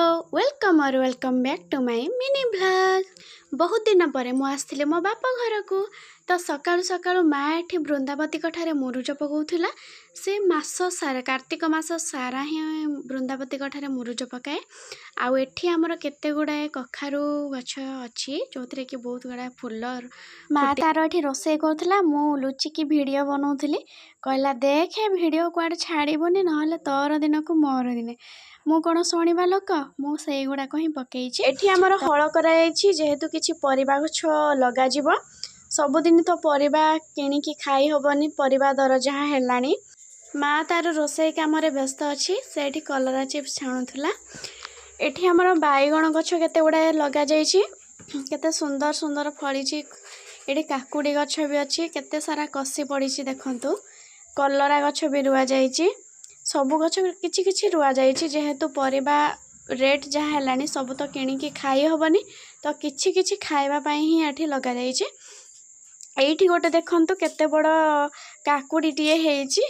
Hello, welcome or welcome back to my mini vlog. ବହୁତ ଦିନ ପରେ ମୁଁ ଆସିଥିଲି ମୋ ବାପ ଘରକୁ। ତ ସକାଳୁ ସକାଳୁ ମା ଏଠି ବୃନ୍ଦାବତୀଙ୍କ ଠାରେ ମୁରୁଜ ପକାଉଥିଲା। ସେ ମାସ ସାରା, କାର୍ତ୍ତିକ ମାସ ସାରା ହିଁ ବୃନ୍ଦାବତୀଙ୍କ ଠାରେ ମୁରୁଜ ପକାଏ। ଆଉ ଏଠି ଆମର କେତେ ଗୁଡ଼ାଏ କଖାରୁ ଗଛ ଅଛି, ଯେଉଁଥିରେ କି ବହୁତ ଗୁଡ଼ାଏ ଫୁଲ। ମା ତାର ଏଠି ରୋଷେଇ କରୁଥିଲା, ମୁଁ ଲୁଚିକି ଭିଡ଼ିଓ ବନାଉଥିଲି। କହିଲା, ଦେଖେ, ଭିଡ଼ିଓ କୁଆଡ଼େ ଛାଡ଼ିବୁନି, ନହେଲେ ତୋର ଦିନକୁ ମୋର ଦିନେ। ମୁଁ କ'ଣ ଶୁଣିବା ଲୋକ? ମୁଁ ସେଇଗୁଡ଼ାକ ହିଁ ପକେଇଛି। ଏଠି ଆମର ହଳ କରାଯାଇଛି, ଯେହେତୁ କିଛି ପରିବା ଗଛ ଲଗାଯିବ। ସବୁଦିନ ତ ପରିବା କିଣିକି ଖାଇ ହେବନି, ପରିବା ଦର ଯାହା ହେଲାଣି। ମା ତାର ରୋଷେଇ କାମରେ ବ୍ୟସ୍ତ ଅଛି। ସେ ଏଠି କଲରା ଚିପ୍ସ ଛାଣୁଥିଲା। ଏଠି ଆମର ବାଇଗଣ ଗଛ କେତେ ଗୁଡ଼ାଏ ଲଗାଯାଇଛି, କେତେ ସୁନ୍ଦର ସୁନ୍ଦର ଫଳିଛି। ଏଠି କାକୁଡ଼ି ଗଛ ବି ଅଛି, କେତେ ସାରା କଷି ପଡ଼ିଛି ଦେଖନ୍ତୁ। କଲରା ଗଛ ବି ରୁଆଯାଇଛି। ସବୁ ଗଛ କିଛି କିଛି ରୁଆଯାଇଛି। ଯେହେତୁ ପରିବା ରେଟ୍ ଯାହା ହେଲାଣି, ସବୁ ତ କିଣିକି ଖାଇ ହେବନି, ତ କିଛି କିଛି ଖାଇବା ପାଇଁ ହିଁ ଏଠି ଲଗାଯାଇଛି। ଏଇଠି ଗୋଟେ ଦେଖନ୍ତୁ, କେତେ ବଡ଼ କାକୁଡ଼ିଟିଏ ହେଇଛି।